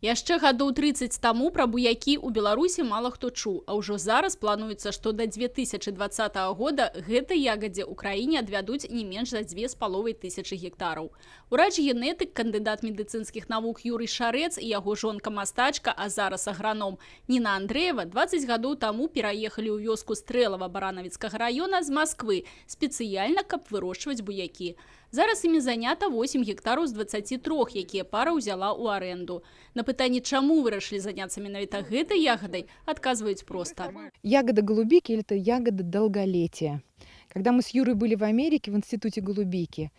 Яшчэ гадоў 30 таму пра буякі ў Беларусі мала хто чуў, а ўжо зараз плануецца, што да 2020 года гэтай ягадзе ў краіне адвядуць не менш за 2500 гектараў. Урач-генетык, кандыдат медыцынскіх навук Юрый Шарэц і яго жонка-мастачка, а зараз аграном Ніна Андрэева 20 гадоў таму пераехалі ў вёску Стрэлава Баранавіцкага раёна з Масквы спецыяльна, каб вырошчваць буякі. Зараз імі занята 8 гектараў з 23, якія пара ўзяла ў арэнду. На пытанне, чаму вырашылі заняцца менавіта гэтай ягадай, адказваюць проста. Ягода голубики – это ягода долголетия. Когда мы с Юрой были в Америке, в институте голубики,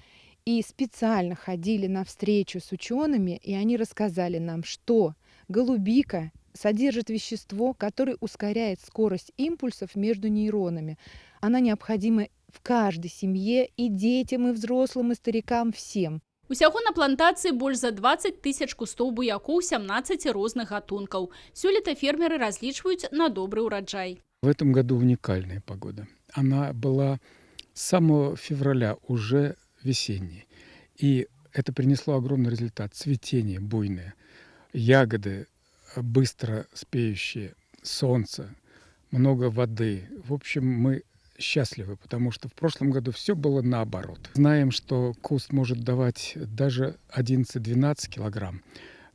и специально ходили на встречу с учеными, и они рассказали нам, что голубика содержит вещество, которое ускоряет скорость импульсов между нейронами. Она необходима в каждой семье, и детям, и взрослым, и старикам, всем. Усяго на плантацыі больш за 20 тысяч кустоў буякоў 17 розных гатункаў. Сёлета фермеры разлічваюць на добры ўраджай. В этом году уникальная погода. Она была с самого февраля уже весенней. И это принесло огромный результат. Цветение буйное, ягоды быстро спеющие, солнце, много воды. В общем, мы счастливы, потому что в прошлом году все было наоборот. Знаем, что куст может давать даже 11-12 килограмм,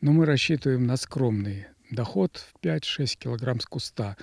но мы рассчитываем на скромный доход в 5-6 килограмм с куста.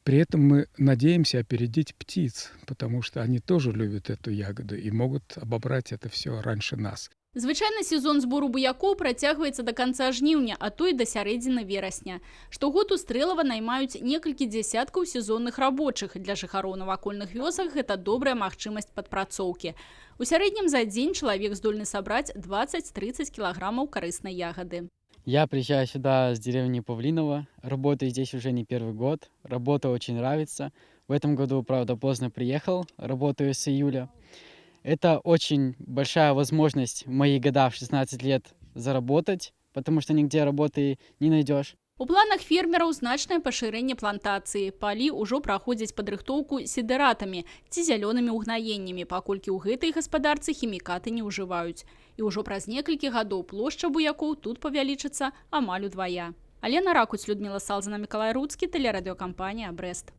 При этом мы надеемся опередить птиц, потому что они тоже любят эту ягоду и могут обобрать это все раньше нас. Звычайна сезон збору буякоў працягваецца да канца жніўня, а то і да сярэдзіны верасня. Штогод у Стрэлава наймаюць некалькі дзясяткаў сезонных рабочых. Для жыхароў навакольных вёсак гэта добрая магчымасць падпрацоўкі. У сярэднім за дзень чалавек здольны сабраць 20-30 кілаграмаў карыснай ягады. Я приезжаю сюда с деревни Павлиново, работаю здесь уже не первый год, работа очень нравится. В этом году, правда, поздно приехал, работаю с июля. Это очень большая возможность в мои года, в 16 лет, заработать, потому что нигде работы не найдешь. У планах фермераў значнае пашырэнне плантацыі. Палі ўжо праходзяць падрыхтоўку сідэратамі ці зялёнымі ўгнаеннямі, паколькі ў гэтай гаспадарцы хімікаты не ўжываюць. І ўжо праз некалькі гадоў плошча буякоў тут павялічыцца амаль удвая. Алена Ракуць, Людміла Салзана, Мікалай Руцкі, тэлерадыёкампанія «Брэст».